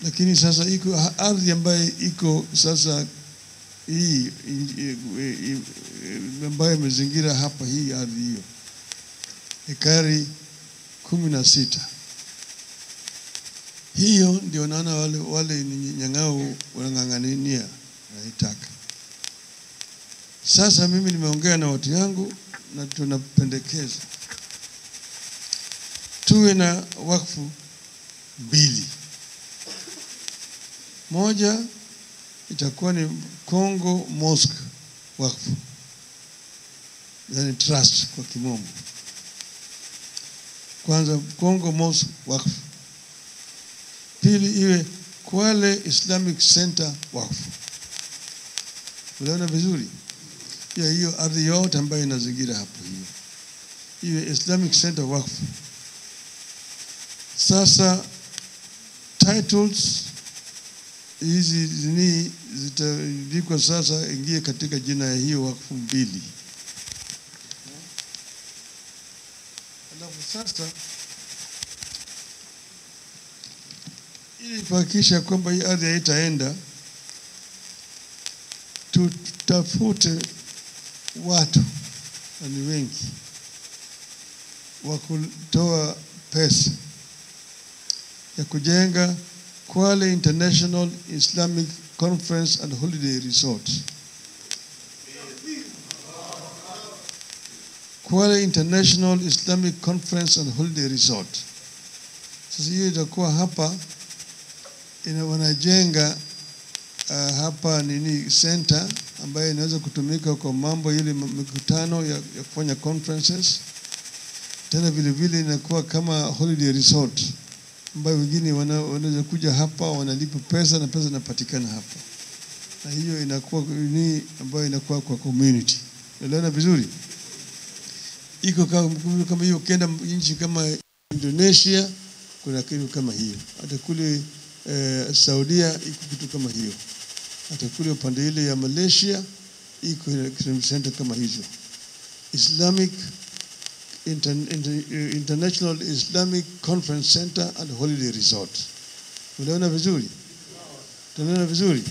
Lakini sasa iko ardhi ambayo iko sasa hii ambayo imezingira hapa, hii ardhi hiyo ekari 16. Hiyo ndio naona wale nyang'au wanang'ang'ania naitaka. Sasa mimi nimeongea na watu yangu na tunapendekeza tuwe na wakfu mbili. Moja itakuwa ni Kongo Mosque wakfu, yani trust kwa kimombo. Kwanza Kongo Mosque wakfu. Pili iwe Kwale Islamic Center wakfu. Unaona vizuri? Ya hiyo ardhi yote ambayo inazingira hapo hiyo iwe Islamic Center wakfu. Sasa titles hizi ni zitaandikwa sasa ingie katika jina ya hiyo wakfu mbili. Alafu sasa ili kuhakikisha kwamba hii ardhi haitaenda, tutafute watu ni wengi wa kutoa pesa ya kujenga Kwale International Islamic Conference and Holiday Resort. Kwale International Islamic Conference and Holiday Resort. Sasa hiyo itakuwa hapa wanajenga hapa nini center ambayo inaweza kutumika kwa mambo ile mikutano ya kufanya conferences. Tena vile vile inakuwa kama holiday resort ambayo wengine wanaweza kuja hapa wanalipa pesa na pesa inapatikana hapa. Na hiyo inakuwa ni ambayo inakuwa kwa community. Unaelewa vizuri? Iko kama hiyo, ukienda nchi kama Indonesia kuna kitu kama hiyo. Hata kule Saudia iko kitu kama hiyo. Hata kule upande ile ya Malaysia iko center kama hizo. Islamic International Islamic Conference Center and Holiday Resort. Unaona vizuri? Tunaona vizuri?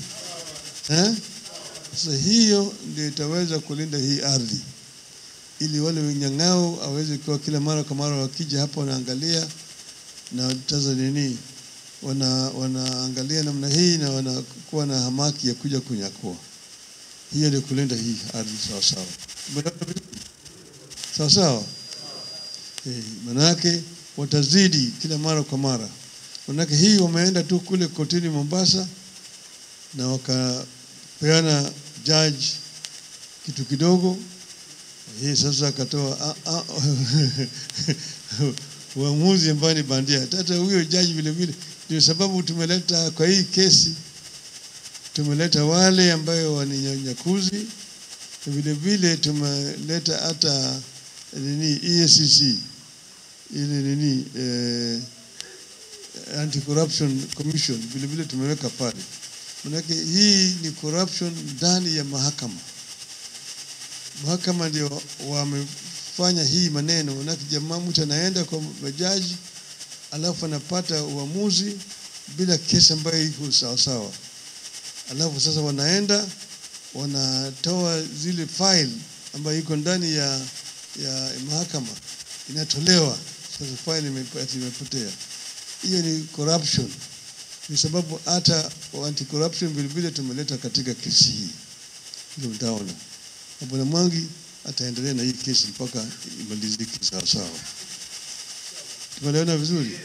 Eh? Sasa hiyo ndio itaweza kulinda hii ardhi, ili wale wenyang'ao aweze kuwa kila mara kwa mara wakija hapa wanaangalia na taza nini, wanaangalia namna hii na wanakuwa na hamaki ya kuja kunyakua. Hiyo ndio kulinda hii ardhi sawa sawa. Sawa sawa. Manake watazidi kila mara kwa mara. Manake hii wameenda tu kule kotini Mombasa na wakapeana judge kitu kidogo. Hii sasa akatoa uamuzi ambao ni bandia. Hata huyo judge vile vile, ndio sababu tumeleta kwa hii kesi, tumeleta wale ambao ni nyakuzi, vile vile tumeleta hata nini EACC, ile nini Anti-Corruption Commission, vile vile tumeweka pale. Manake hii ni corruption ndani ya mahakama. Mahakama ndio wamefanya hii maneno. Manake jamaa mtu anaenda kwa majaji alafu anapata uamuzi bila kesi ambayo iko sawa sawa. Alafu sasa wanaenda wanatoa zile file ambayo iko ndani ya mahakama, inatolewa. Sasa file imepotea. Hiyo ni corruption. Ni sababu hata anti-corruption vile vile tumeleta katika kesi hii. Ndio mtaona. Bwana Mwangi ataendelea na hii kesi mpaka imalizike sawa sawa. Tumeelewana vizuri?